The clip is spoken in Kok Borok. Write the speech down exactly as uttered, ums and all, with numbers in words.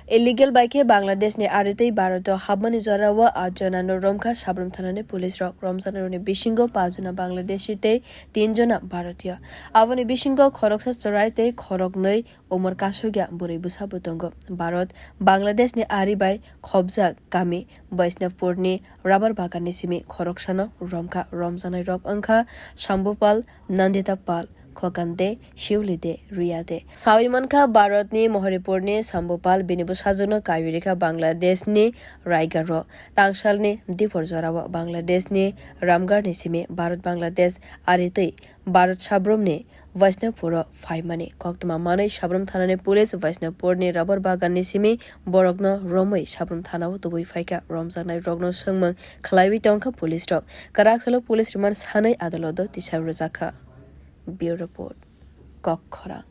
Illegal bai khe Bangladesh ni ari tei Bharat o hapmani jora o aat jona no romkha Sabrum thana ni police rok. Romjaknai rok ni bisingo paanch jona Bangladeshi tei tin jona Bharatiya. Aboni bisingo khoroksa chwrai tei khoroknwi umor kasugya bwrwi bwsa bo tongo. Bharat Bangladesh ni ari bai khobjak kami Vaishnavpur ni rubber bagan ni simi khoroksano romkha. Romjaknai rok wngkha Shambupal, Nandita Pal, Khokan De, Shiuli De, Riya De. Sawi mankha Bharat ni Mohoripur ni Shambupal bini bwsajwkno kaiwi rikha Bangladesh ni Raigar o. Tangsal ni dipor jora o Bangladesh ni Ramgarh ni simi Bharat Bangladesh ari twi Bharat Sabrum ni Vaishnavpur o phaimani koktwma manwi Sabrum thana ni police Vaishnavpur ni rubber bagan ni simi borokno romwi Sabrum thana o tubui phaikha. Romjaknai rokno swngmung khlaiwi tongkha police rok. Kwrak salo police remand sanwi adaloto tisao rwjakha. Bureau Report, Kokkhorang.